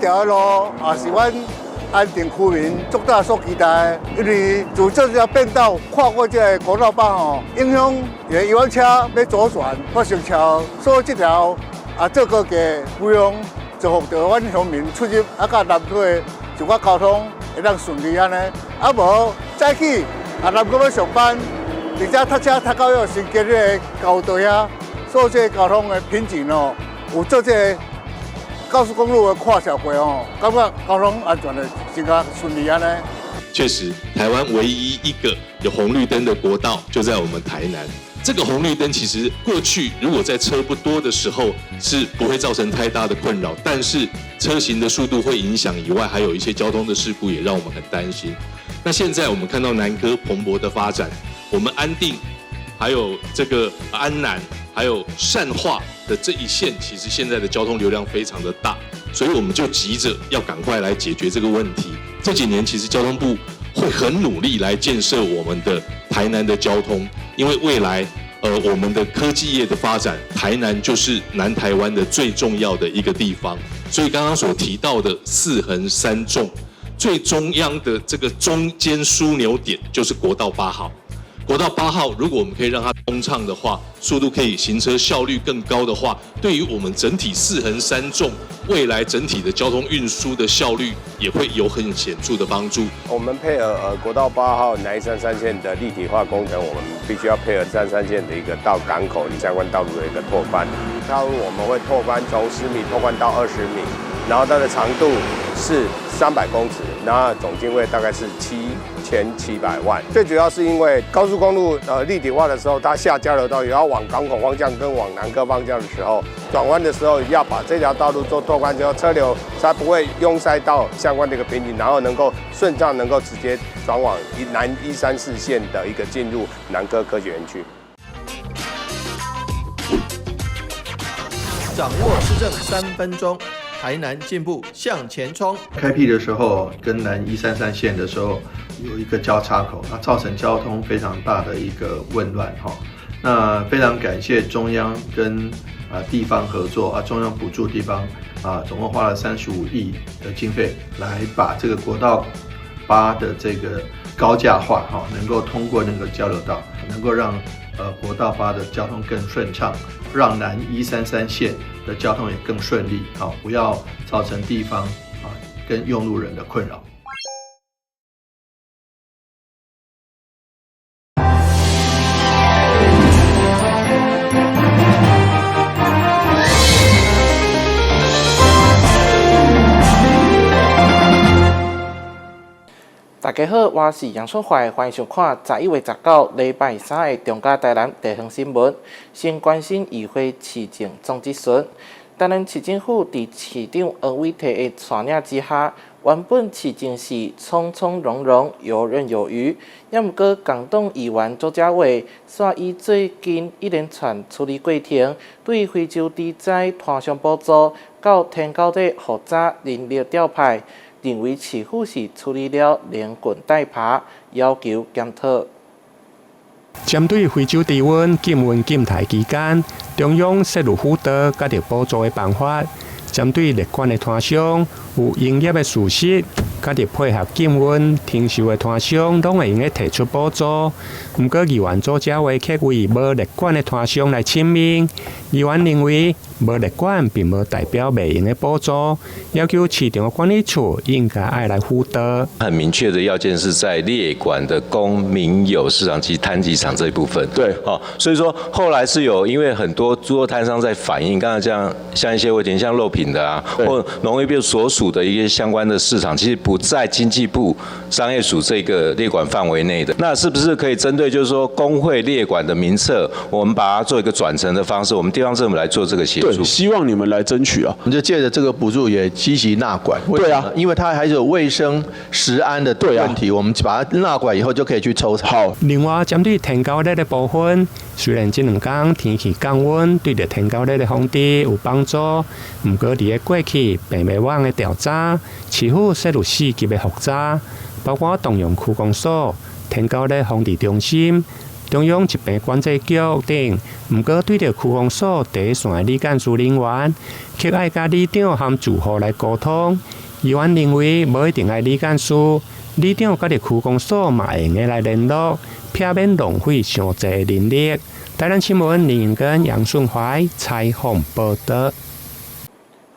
條路也是阮安定區民足早所期待的，因為自這條變道跨過這個國道八號，影響遊覽車欲左轉發生車禍，所以這條啊做高架不用造福著阮鄉民出入啊，佮南區的一寡交通會當順利按呢。啊無早起啊南區欲上班，直接塞車塞到彼個新街彼个交道遐，所以這個交通的瓶頸哦，有做這個高速公路的跨橋過哦，感覺交通安全的真較順利按呢。確實，台灣唯一一個有紅綠燈的國道就在我們台南。這個紅綠燈其實過去如果在車不多的時候是不會造成太大的困擾，但是車行的速度會影響以外，還有一些交通的事故也讓我們很擔心。那現在我們看到南科蓬勃的發展，我們安定，還有這個安南，還有善化的這一線，其實現在的交通流量非常的大，所以我們就急着要趕快來解決這個問題。這幾年其實交通部會很努力來建設我們的台南的交通，因為未來，我們的科技業的發展，台南就是南台灣的最重要的一個地方。所以剛剛所提到的四橫三縱，最中央的這個中間樞紐點就是國道八號。國道八號，如果我們可以讓它通暢的話，速度可以行車效率更高的話，對於我們整體四橫三縱未來整體的交通運輸的效率也會有很顯著的幫助。我們配合國道八號南一三三線的立體化工程，我們必須要配合三三線的一個到港口相關道路的一個拓寬。道路我們會拓寬從10米拓寬到20米，然後它的長度是300公尺，然後總經費大概是7700萬。最主要是因為高速公路立體化的時候，它下交流道也要往港口方向跟往南科方向的時候，轉彎的時候要把這條道路做拓寬之後，車流才不會擁塞到相關的一個瓶頸，然後能夠順暢能夠直接轉往南134線的一個進入南科科學園區。掌握市政3分鐘，台南進步向前衝。開闢的時候，跟南一三三線的時候有一個交叉口，那造成交通非常大的一個混亂哈。那非常感謝中央跟地方合作啊，中央補助地方啊，總共花了35億的經費來把這個國道八的這個高架化哈，能夠通過那個交流道，能夠讓國道八的交通更順暢，讓南一三三線的交通也更順利，好，不要造成地方啊跟用路人的困擾。大家好，我是楊春懷，歡迎收看11月19禮拜三的中嘉台南地方新聞。先關心議會市政總質詢。台南市政府佇市長黃偉哲的帶領之下，原本市政是從從容容、游刃有餘。也毋過，共黨議員周家偉煞以最近一連串處理過程，對非洲豬災攤商補助到天狗日複雜人力調派，認為市府是處理了連滾帶爬，要求檢討。針對非洲豬瘟禁運禁台期間，中央設有輔導佮著補助的辦法。針對列管的攤商有營業的事實，佮著配合禁運停售的攤商，攏會用得提出補助。毋過議員左家偉卻為無列管的攤商來請命。議員認為無列管並無代表袂用得補助，要求市場的管理處應該愛來輔導。很明確的要件是在列管的公民有市場及攤集場這一部分。所以說後來是有，因為很多豬肉攤商在反映，剛才這樣像一些問題，像肉品的啊，或農業部所屬的一些相關的市場，其實不在經濟部商業署這個列管範圍內的。那是不是可以針對就是說工會列管的名冊，我們把它做一個轉成的方式，我們地方政府來做這個協助。對，希望你們來爭取啊！我們就借着這個補助也積極納管。對啊，因為它還是有衛生食安的問題，我們把它納管以後就可以去抽查。好。另外，針對天狗日的部分，雖然這兩天天氣降溫，對著天狗日的防治有幫助，毋過佇個過去病媒蚊的調查，市府設有四級的複查，包括動用區公所、天狗日防治中心、中央疾病管制局等，毋過對著區公所第一線的里幹事人員，卻愛佮里長和住戶來溝通。議員認為，無一定愛里幹事，里長佮著區公所嘛會用得來聯絡，避免浪費傷濟的人力。台南新聞林永根、楊順懷採訪報導。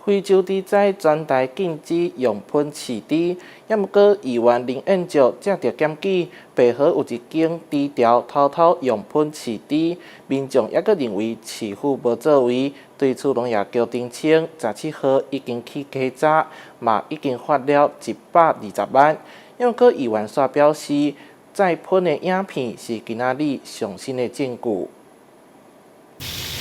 非洲豬災全台禁止用噴飼豬，抑毋過議員林彥石接著檢舉，白河有一間豬寮偷偷用噴飼豬，民眾抑閣認為市府無作為，對此農業局澄清，17號已經去稽查，嘛已經罰了120萬。抑毋過議員煞表示，再噴的影片是今仔日上新的證據。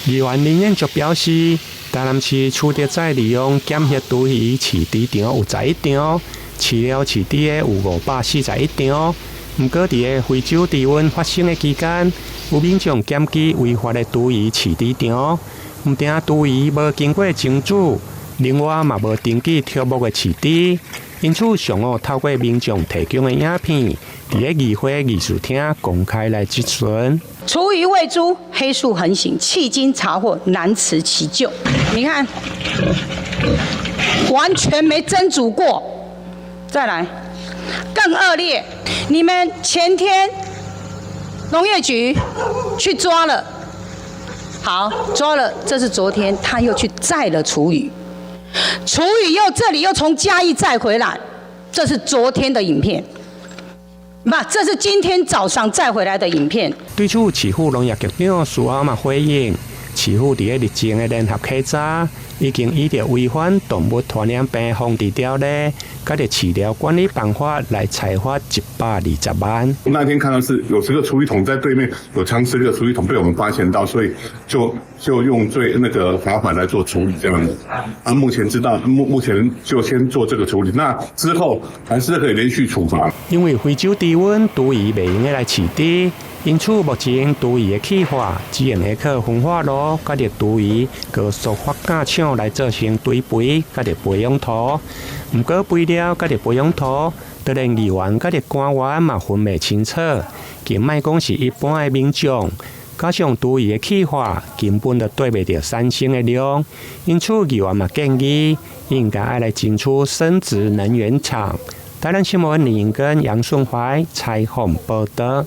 議員林彥石表示，台南市取得再利用檢疫廚餘飼豬場有11場，飼料飼豬的有541場。毋過，佇个非洲豬瘟發生的期間，有民眾檢舉違法的廚餘飼豬場，毋但廚餘無經過蒸煮，另外嘛無登記畜牧的飼豬。因此，上午透過民眾提供的影片，佇个議會議事廳公開來質詢。廚餘餵豬，黑數橫行，迄今查獲難辭其咎。你看，完全沒蒸煮過。再來，更惡劣，你們前天農業局去抓了，好，抓了，這是昨天他又去載了廚餘，廚餘又這裡又從嘉義載回來，這是昨天的影片。不，這是今天早上載回來的影片。對此，市府農業局長事後嘛回應，市府佇个日前的聯合稽查，已經依著違反動物傳染病防治條例，佮著飼料管理辦法來裁罰120萬。那天看到是有這個廚餘桶在對面，有藏這個廚餘桶被我們發現到，所以就用最那個罰款來做處理這樣子。啊，目前知道目前就先做這個處理，那之後還是可以連續處罰。因為非洲豬瘟廚餘袂用得來飼豬，因此目前廚餘的氣化只用得靠焚化爐，佮著廚餘高速發酵廠來做成堆肥，佮著培養土。毋過肥料佮著培養土，就連議員佮著官員嘛分袂清楚，更莫講是一般的民眾。加上廚餘的氣化根本就對袂著產生的量，因此議員嘛建議應該愛來爭取生質能源廠。台南新聞林根楊順懷採訪報導。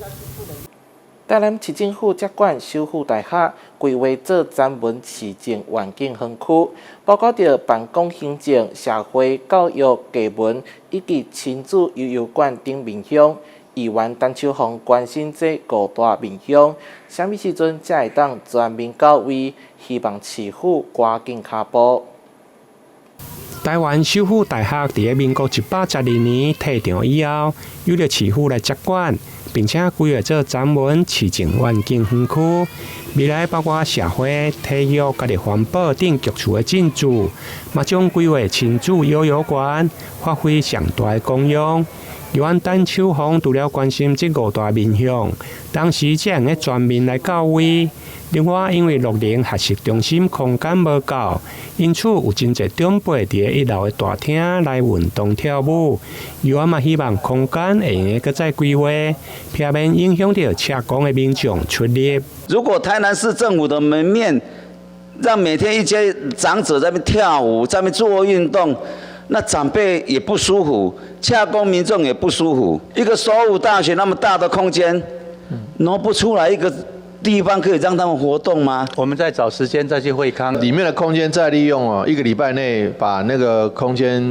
台南市政府接管首府大學，規劃做專門市政願景園區，包括著辦公行政、社會、教育、藝文以及親子遊遊館等面向。議員陳秋鳳關心這五大面向，啥物時陣才會當全面到位？希望市府趕緊跤步。台灣首府大學佇个民國112年退場以後，由著市府來接管，並且規劃做專門市政願景園區。未來包括社會、體育、佮著環保等局處的進駐，嘛將規劃親子遊樂園，發揮上大的功用。議員陳秋鳳除了關心這五大面向，當時才會全面來到位。另外，因為樂齡學習中心空間無夠，因此有真濟長輩佇一樓的大廳來運動跳舞。議員嘛希望空間會用閣再規劃，避免影響著赤江的民眾出入。如果台南市政府的門面，讓每天一些長者在那邊跳舞，在那邊做運動，那長輩也不舒服，赤江民眾也不舒服。一個首府大學那麼大的空間，挪不出來一個地方可以讓他們活動嗎？我們再找時間再去會勘，裡面的空間再利用哦，一個禮拜內把那個空間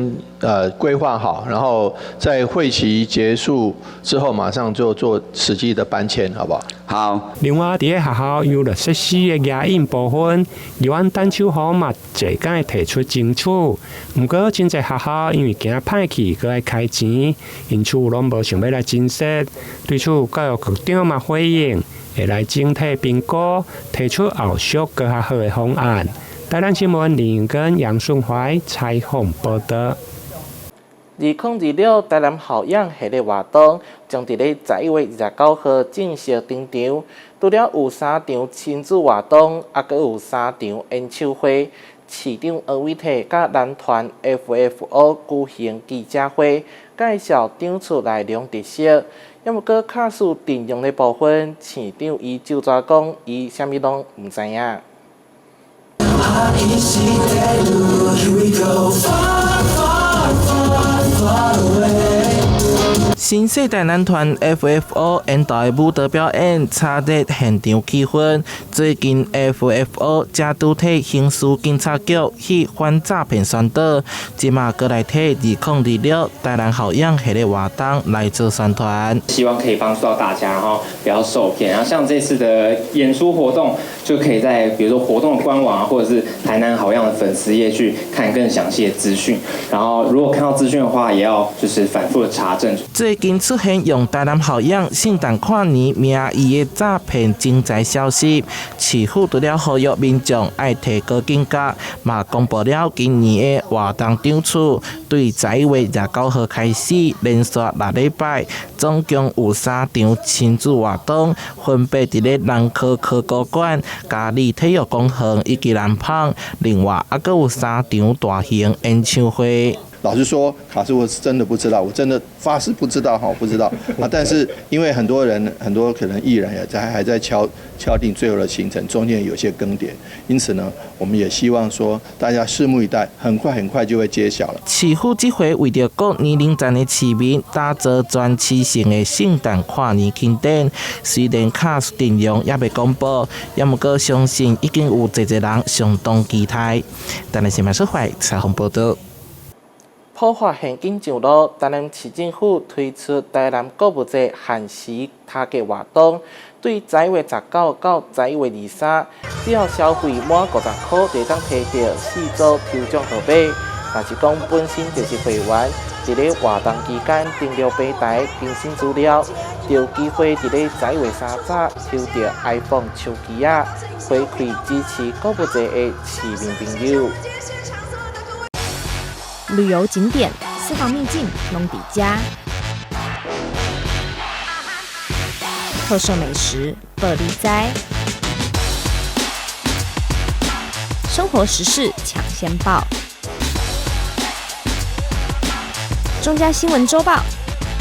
規劃好，然後在會期結束之後，馬上就做實際的搬遷，好不好？好。另外，佇个學校遊樂設施的牙印部分，議員陳秋鳳嘛濟擺提出爭取，毋過真濟學校因為驚歹去，閣愛開錢，因此攏無想欲來增設。對此，教育局長嘛回應，會來整體評估，提出後續閣較好的方案。台南新聞林根楊順懷採訪報導。2026台南校養系列活動將佇咧11月29號正式登場。除了有三場親子活動，猶閣有三場演唱會。市長柯偉哲佮男團 FFO 舉行記者會，介紹展出內容特色。抑毋過卡士陣容的部分，市長伊就怎講，伊啥物攏毋知影。新世代男團 FFO 演導的舞蹈表演，炒熱現場氣氛。最近 FFO 才拄替刑事警察局去反詐騙宣導，這馬閣來替2026台南好樣系列活動來做宣傳。希望可以幫助到大家，然後不要受騙。然後像這次的演出活動，就可以在比如說活動的官網啊，或者是台南好樣的粉絲頁去看更詳細的資訊。然後如果看到資訊的話，也要就是反覆的查證。最近出現用台南好樣聖誕跨年名義的詐騙徵才消息，市府除了呼籲民眾愛提高警覺，嘛公布了今年的活動場次，對11月29號開始，連續6禮拜，總共有三場親子活動，分別佇咧南科科高館、嘉里體育公園以及南枋，另外猶閣有三場大型演唱會。老實說，卡斯我是真的不知道，我真的發誓不知道哈，不知道啊。但是因為很多人，很多可能藝人也在還在敲敲定最後的行程，中間有些更迭，因此呢，我們也希望說大家拭目以待，很快很快就會揭曉了。市府這回為著各年齡層的市民打造全市性的聖誕跨年慶典，雖然卡斯陣容猶未公布，也毋過相信已經有濟濟人相當期待。台南新聞小懷採訪報導。普法現金上路，台南市政府推出台南購物節限時卡價活動，對11月19到11月23，只要消費滿50箍，就會當提著四組抽獎號碼。若是講本身就是會員，佇咧活動期間登錄平台更新資料，就有機會佇咧11月3早抽著 iPhone 手機仔，回饋支持購物節的市民朋友。旅遊景點、私房秘境攏佇遮，特色美食報你知，生活時事搶先報，中嘉新聞週報，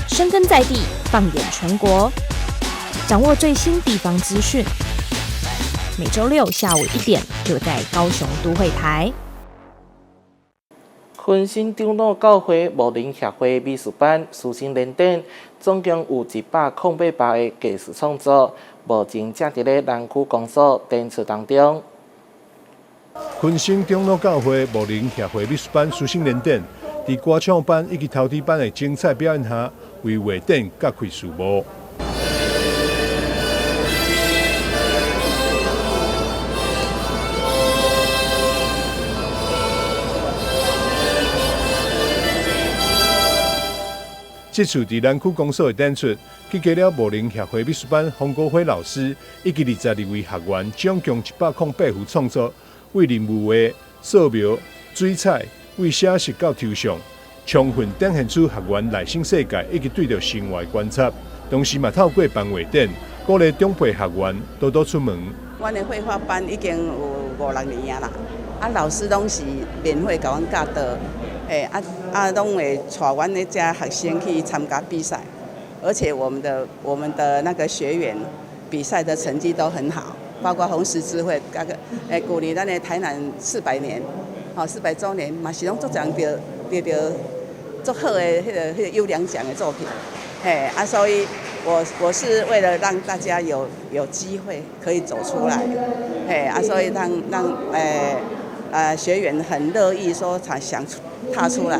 深耕在地，放眼全國，掌握最新地方資訊。每週六下午1點，就在高雄都會台。坤生長老教會牧靈協會美術班師生聯展，總共有108個藝術創作，目前正佇咧南區公所展出當中。坤生長老教會牧靈協會美術班師生聯展，佇歌唱班以及陶笛班的精彩表演下，為畫展揭開序幕。這次佇南區公所的展出，集結了牧靈協會美術班馮國輝老師以及22位學員，總共108幅創作，為人物畫、素描、水彩，為寫實到抽象，充分展現出學員內心世界以及對著生活的觀察。同時嘛，透過辦畫展，鼓勵長輩學員多多出門。阮的繪畫班已經有五六年啊啦，啊老師攏是免費共阮教導。攏會帶阮的遮學生去參加比賽，而且我們的那個學員比賽的成績都很好，包括紅十字會，那個舊年咱的台南400年，吼400週年嘛是攏足濟人得著足好的彼個優良獎的作品，嘿啊，所以我是為了讓大家有機會可以走出來，嘿啊，所以讓學員很樂意說才想踏出來，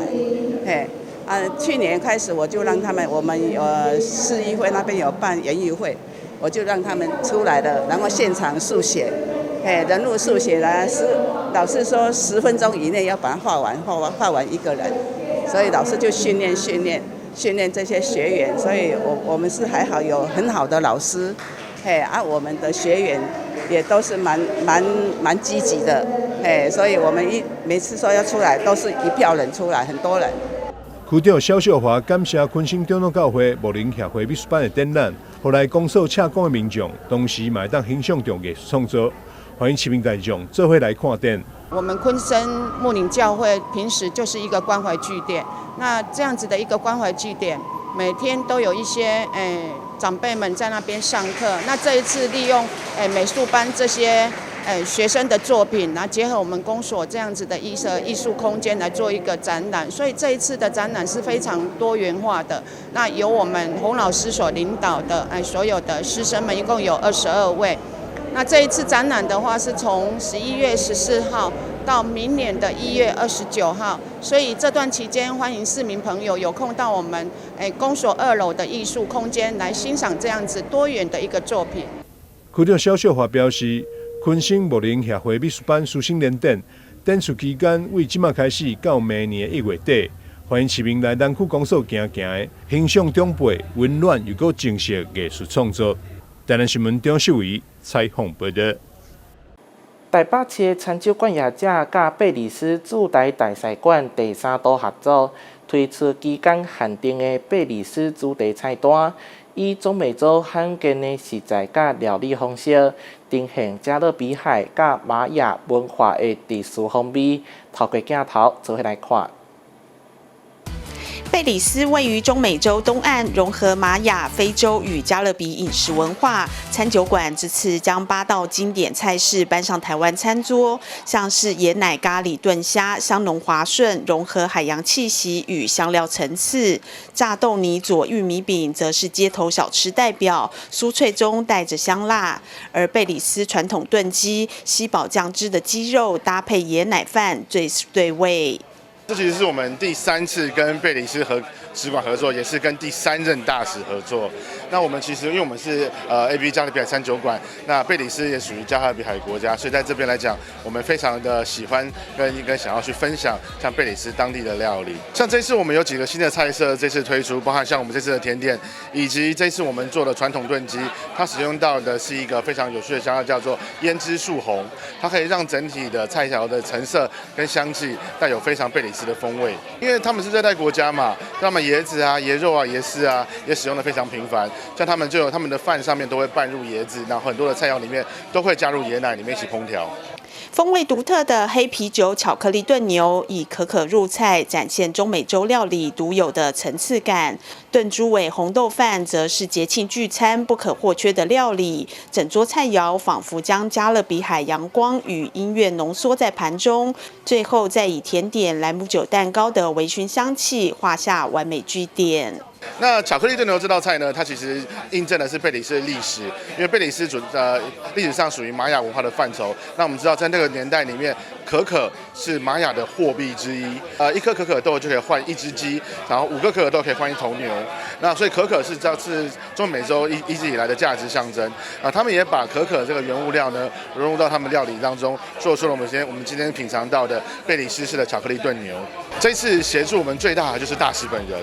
嘿，啊，去年開始我就讓他們，我們市議會那邊有辦園遊會，我就讓他們出來了，然後現場速寫，嘿，人物速寫來，老師說10分鐘以內要把它畫完，畫完一個人，所以老師就訓練訓練訓練這些學員，所以我們是還好有很好的老師，嘿，啊，我們的學員也都是蠻積極的。嘿，所以我們每次說要出來，都是一票人出來，很多人。區長蕭秀華感謝坤生長老教會牧靈協會美術班的展覽，予來公所赤港的民眾，同時嘛會當欣賞著藝術創作，歡迎市民大眾做伙來看展。我們坤生牧靈教會平時就是一個關懷據點，那這樣子的一個關懷據點，每天都有一些長輩們在那邊上課。那這一次利用美術班這些學生的作品，然後結合我們公所這樣子的藝術空間來做一個展覽，所以這一次的展覽是非常多元化的。那由我們洪老師所領導的，所有的師生們一共有22位。那這一次展覽的話，是從11月14號到明年的1月29號，所以這段期間歡迎市民朋友有空到我們公所2樓的藝術空間來欣賞這樣子多元的一個作品。區長蕭秀華表示，鯤鯓木靈協會美術班師生聯展，展出期間為這馬開始到明年的1月底，歡迎市民來南區公所行行，欣賞長輩溫暖又閣真實藝術創作。台南新聞張秀儀採訪報道。台北市的餐酒館業者佮貝里斯駐台大使館第三度合作，推出期間限定的貝里斯主題菜單，以中美洲罕見的食材佮料理方式，呈現加勒比海佮瑪雅文化的特殊風味。透過鏡頭做伙來看。貝里斯位於中美洲東岸，融合瑪雅、非洲與加勒比飲食文化。餐酒館這次將八道經典菜式搬上台灣餐桌，像是椰奶咖喱燉蝦，香濃滑順，融合海洋氣息與香料層次；炸豆泥佐玉米餅則是街頭小吃代表，酥脆中帶着香辣。而貝里斯傳統燉雞，吸飽醬汁的雞肉搭配椰奶飯，最對味。這其實是我們第三次跟貝里斯和使館合作，也是跟第三任大使合作。那我們其實因為我們是ABV 加勒比海餐酒館，那貝里斯也屬於加勒比海國家，所以在這邊來講，我們非常的喜歡跟想要去分享像貝里斯當地的料理。像這次我們有幾個新的菜色，這次推出，包含像我們這次的甜點，以及這次我們做的傳統燉雞，它使用到的是一個非常有趣的香料，叫做胭脂樹紅，它可以讓整體的菜肴的成色跟香氣帶有非常貝里斯的風味。因為他們是熱帶國家嘛，他們椰子啊、椰肉啊、椰絲啊也使用的非常頻繁，像他們就有他們的飯上面都會拌入椰子，然後很多的菜肴裡面都會加入椰奶裡面一起烹調。風味獨特的黑啤酒巧克力燉牛，以可可入菜，展現中美洲料理獨有的層次感。燉豬尾紅豆飯則是節慶聚餐不可或缺的料理。整桌菜肴仿佛將加勒比海陽光與音樂濃縮在盤中，最後再以甜點蘭姆酒蛋糕的微醺香氣畫下完美句點。那巧克力燉牛這道菜呢，它其實印證的是貝里斯的歷史，因為貝里斯主歷史上屬於瑪雅文化的範疇。那我們知道，在那個年代裡面，可可是瑪雅的貨幣之一，一顆可可豆就可以換一隻雞，然後5個可可豆可以換一頭牛。那所以可可是這是中美洲一直以來的價值象徵啊。他們也把可可這個原物料呢融入到他們料理當中，做出了我們今天品嘗到的貝里斯式的巧克力燉牛。這次協助我們最大的就是大使本人，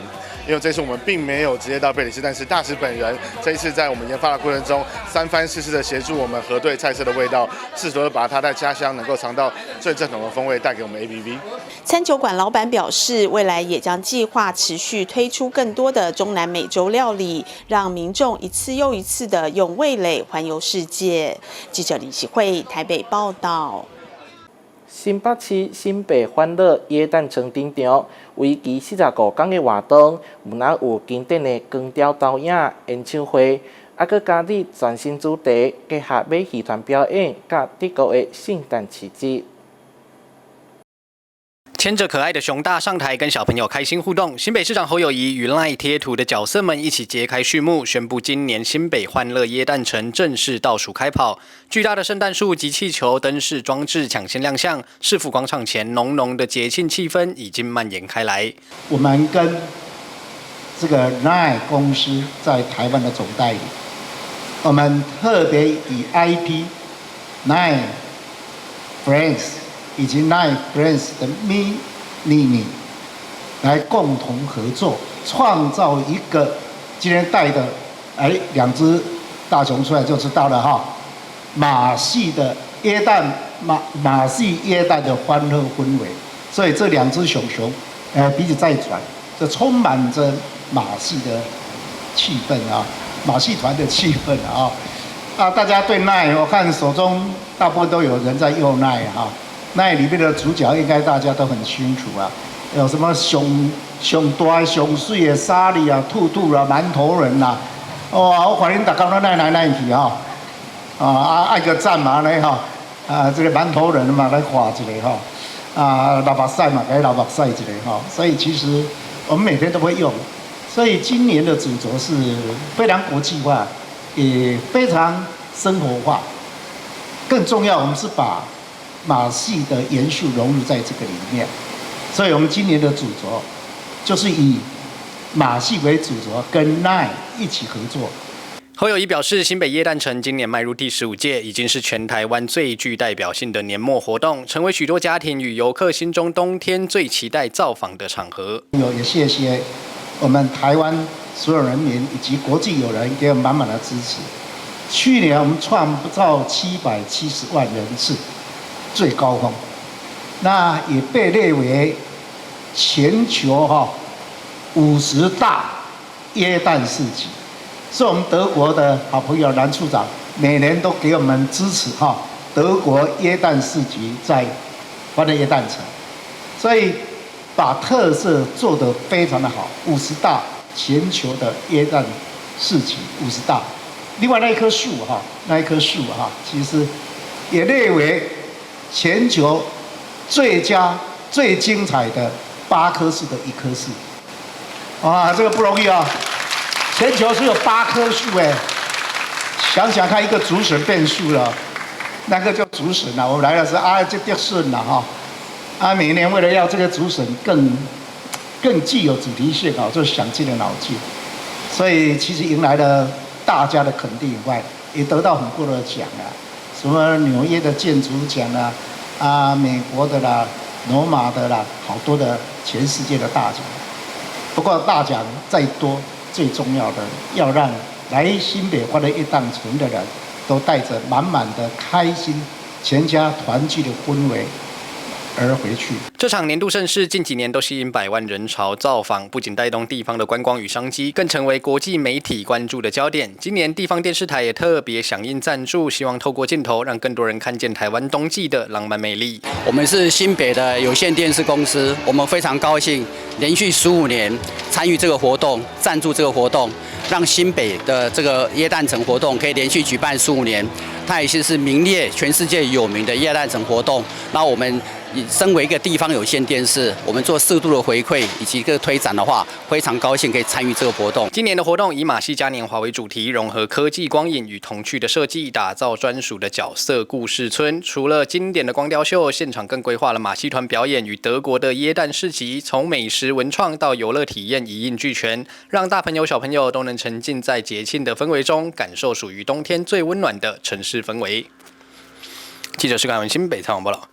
因為這次我們並沒有直接到貝里斯，但是大使本人這一次在我們研發的過程中，三番四次的協助我們核對菜色的味道，試圖把他在家鄉能夠嘗到最正統的風味帶給我們 ABV。餐酒館老闆表示，未來也將計劃持續推出更多的中南美洲料理，讓民眾一次又一次的用味蕾環遊世界。記者李喜慧台北報道。新北市新北歡樂耶誕城登場，為期45天的活動，毋但有經典的光雕導演演唱會，猶閣加入全新主題，結合馬戲團表演，佮德國的聖誕市集。牽着可愛的熊大上台，跟小朋友開心互動。新北市長侯友宜與 LINE 貼圖的角色們一起揭開序幕，宣布今年新北歡樂耶誕城正式倒數開跑。巨大的聖誕樹及氣球燈飾裝置搶先亮相，市府廣場前濃濃的節慶氣氛已經蔓延開來。我們跟這個 LINE 公司在台灣的總代理，我們特別以 IP LINE Friends 以及 LINE Friends 的 Mini 來共同合作，創造一個今天帶的兩隻大熊出來就知道了哈，馬戲的耶誕馬戲耶誕的歡樂氛圍，所以這兩隻熊熊，鼻子在轉，這充滿着馬戲的氣氛啊，馬戲團的氣氛啊，啊，大家對 LINE，我看手中大部分都有人在用 LINE 哈。LINE 裡面的主角應該大家都很清楚啊，有什麼上上大上媠的莎莉啊、兔兔啦、饅頭人啦，哇！我看恁逐工攏來來來去吼，啊愛閣讚嘛按呢吼，啊這個饅頭人嘛來畫一下吼，啊流目屎嘛共伊流目屎一下吼，所以其實我們每天都會用，所以今年的主軸是非常國際化，也非常生活化，更重要，我們是把馬戲的元素融入在這個裡面。所以我們今年的主軸就是以馬戲為主軸，跟 LINE 一起合作。侯友宜表示，新北耶誕城今年邁入第15屆，已經是全台灣最具代表性的年末活動，成為許多家庭與遊客心中冬天最期待造訪的場合。有也謝謝我們台灣所有人民以及國際友人給我們滿滿的支持。去年我們創造770萬人次，最高峰。那也被列為全球哈50大耶誕市集，是我們德國的好朋友藍處長每年都給我們支持哈。德國耶誕市集在歡樂耶誕城，所以把特色做得非常的好。50大全球的耶誕市集50大，另外那一棵樹哈，那一棵樹哈，其實也列為全球最佳、最精彩的八棵樹的一棵樹，啊，這個不容易啊！全球只有八棵樹哎，想想看，一個竹筍變樹了，那個叫竹筍了。我們來的是啊，這竹筍了哈，啊，每年為了要這個竹筍更具有主題性啊，就想盡了腦筋，所以其實迎來了大家的肯定以外，也得到很多的獎啊，什麼紐約的建築獎啊。啊，美國的啦，羅馬的啦，好多的全世界的大獎。不過大獎再多，最重要的要讓來新北歡樂耶誕城的人都帶着滿滿的開心，全家團聚的氛圍而回去。這場年度盛事近幾年都吸引百萬人潮造訪，不僅帶動地方的觀光與商機，更成為國際媒體關注的焦點。今年地方電視台也特別響應贊助，希望透過鏡頭讓更多人看見台灣冬季的浪漫魅力。我們是新北的有線電視公司，我們非常高興連續15年參與這個活動，贊助這個活動，讓新北的這個耶誕城活動可以連續舉辦十五年。它也是名列全世界有名的耶誕城活動。那我們身為一個地方有線電視，我們做適度的回饋以及一個推展的話，非常高興可以參與這個活動。今年的活動以馬戲嘉年華為主題，融合科技光影與童趣的設計，打造專屬的角色故事村。除了經典的光雕秀，現場更規劃了馬戲團表演與德國的耶誕市集，從美食文創到遊樂體驗一應俱全，讓大朋友小朋友都能沉浸在節慶的氛圍中，感受屬於冬天最溫暖的城市氛圍。記者施凱文新北採訪報道。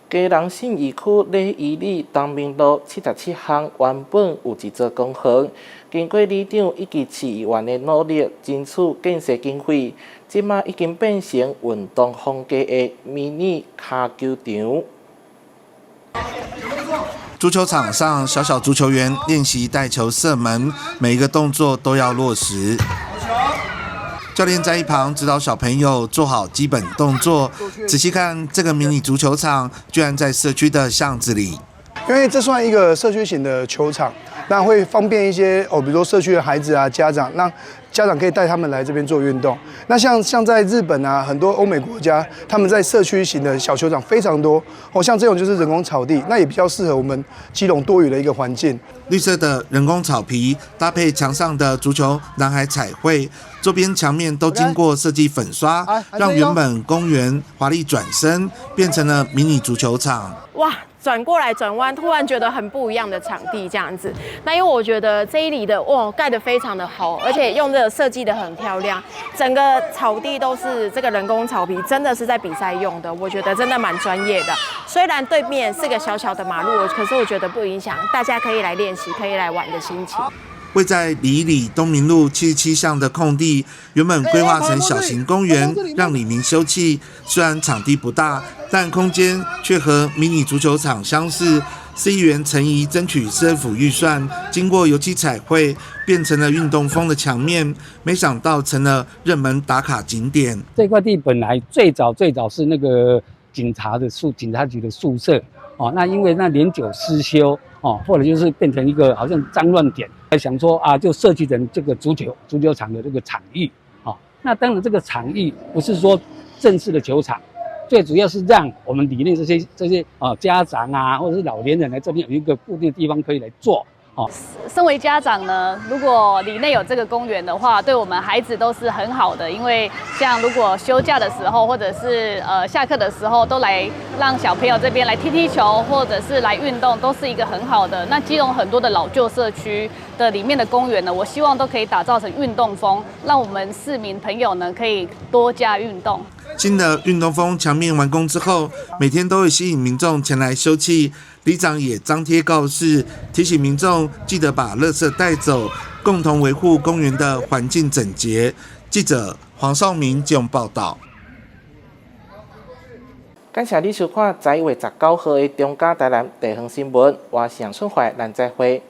基隆信義區禮儀里東明路77巷原本有一座公園，經過里長以及市議員的努力，爭取建設經費，這馬已經變成運動風格的迷你跤球場。足球場上，小小足球員練習帶球射門，每一個動作都要落實。教練在一旁指導小朋友做好基本動作。仔細看，這個迷你足球場居然在社區的巷子裡。因為這算一個社區型的球場，那會方便一些哦，比如說社區的孩子啊、家長，讓家長可以帶他們來這邊做運動。那像在日本啊，很多歐美國家，他們在社區型的小球場非常多哦，像這種就是人工草地，那也比較適合我們基隆多雨的一個環境。綠色的人工草皮搭配牆上的足球男孩彩繪，周邊牆面都經過設計粉刷，讓原本公園華麗轉身，變成了迷你足球場。哇！轉過來轉彎，突然覺得很不一樣的場地這樣子。那因為我覺得這一裡的哇蓋得非常的好，而且用這個設計得很漂亮，整個草地都是這個人工草皮，真的是在比賽用的，我覺得真的蠻專業的。雖然對面是個小小的馬路，可是我覺得不影響大家可以來練習、可以來玩的心情。位在里里東明路77巷的空地，原本規劃成小型公園，讓里民休憩。雖然場地不大，但空間卻和迷你足球場相似。市議員陳怡爭取市政府預算，經過油漆彩繪，變成了運動風的牆面。沒想到成了熱門打卡景點。這塊地本來最早最早是那個警察局的宿舍哦。那因為那年久失修哦，後來就是變成一個好像髒亂點，想說啊，就設計成這個足球場的這個場域哦。那當然，這個場域不是說正式的球場，最主要是讓我們里內這些啊家長啊，或者是老年人來這邊有一個固定的地方可以來坐。哦。身為家長呢，如果里內有這個公園的話，對我們孩子都是很好的，因為像如果休假的時候，或者是下課的時候，都來讓小朋友這邊來踢踢球，或者是來運動，都是一個很好的。那基隆很多的老舊社區的裡面的公園呢，我希望都可以打造成運動風，讓我們市民朋友呢可以多加運動。新的運動風牆面完工之後，每天都會吸引民眾前來休憩。里長也張貼告示，提醒民眾記得把垃圾帶走，共同維護公園的環境整潔。記者黃少明這樣報道。感謝你收看11月19號的中嘉台南地方新聞，我是楊春懷，咱再會。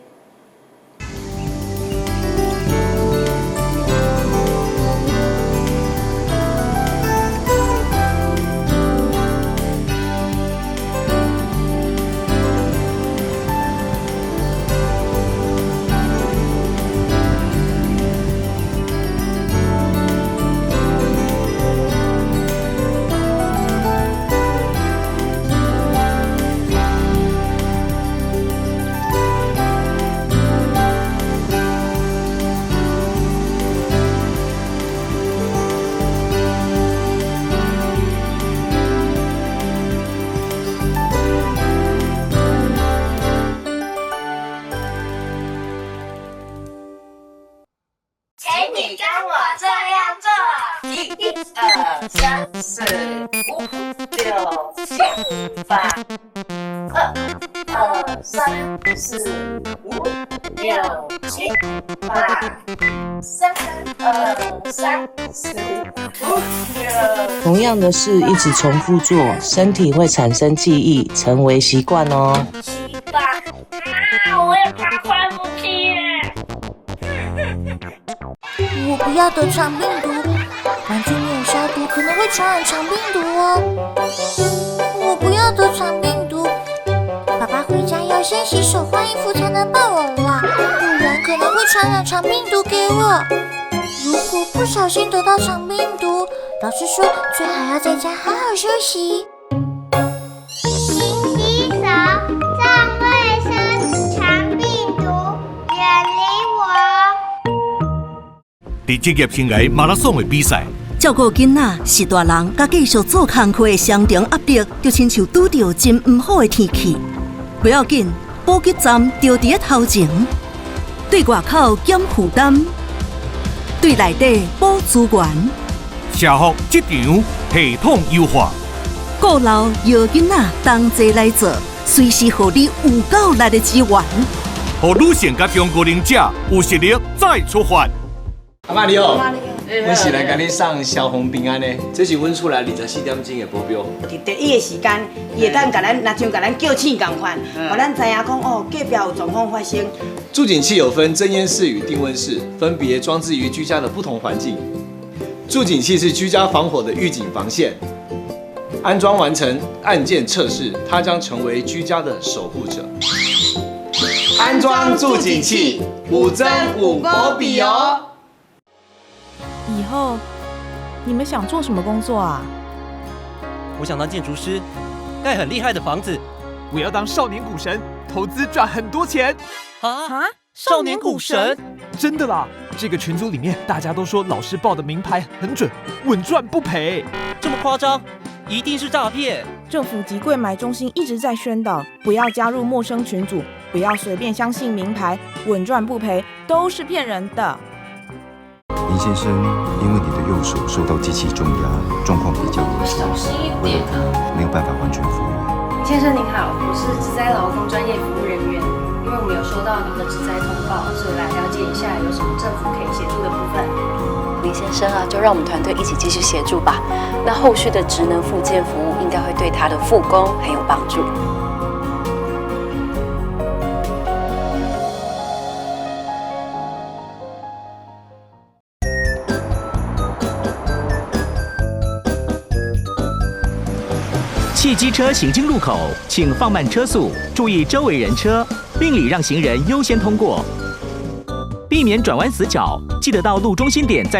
1、2、3、4、5、6、7、8，2、2、3、4、5、6、7、8，3、2、3、4、5、6。同樣的事一直重複做，身體會產生記憶，成為習慣哦。7、8，啊！我也怕快呼吸耶。我不要得腸病毒，玩具沒有消毒可能會傳染腸病毒哦。我不要得腸病毒，爸爸回家要先洗手換衣服才能抱我啦，不然可能會傳染腸病毒給我。如果不小心得到腸病毒，老師說最好要在家好好休息。勤洗手，重衛生，腸病毒遠離我。佇職業生涯馬拉松的比賽，照顧囡仔是大人佮繼續做工課的雙重壓力，就親像拄著真毋好的天氣。不要緊，補給站就佇咧頭前，對外口減負擔，對內底補資源。社福職場系統優化，顧老搖囡仔同齊來做，隨時予你有夠力的支援。予女性佮中高齡者有實力再出發。阿媽你好，阮是來共你送消防平安的，這是阮厝內24點鐘的保鏢。佇第一个時間，伊會當共咱，若像共咱叫醒仝款，予咱知影講哦，隔壁有狀況發生。住警器有分偵煙室與定溫室，分別裝置於居家的不同環境。住警器是居家防火的預警防線，安裝完成按鍵測試，它將成為居家的守護者。安裝住警器，五增五保比哦。以後你們想做什麼工作啊？我想當建築師，蓋很厲害的房子。我要當少年股神，投資賺很多錢。啊！少年股神？真的啦！這個群組裡面大家都說老師報的名牌很準，穩賺不賠。這麼誇張？一定是詐騙。政府及櫃買中心一直在宣導，不要加入陌生群組，不要隨便相信名牌，穩賺不賠都是騙人的。林先生，因為你的右手受到機器重壓，狀況比較嚴重，小心一點啊，沒有辦法完全復原。林先生您好，我是職災勞工專業服務人員，因為我們有收到您的職災通報，所以來了解一下有什麼政府可以協助的部分。林先生啊，就讓我們團隊一起繼續協助吧。那後續的職能復健服務應該會對他的復工很有幫助。汽機車行經路口，請放慢車速，注意周圍人車，並禮讓行人優先通過，避免轉彎死角。記得到路中心點再轉。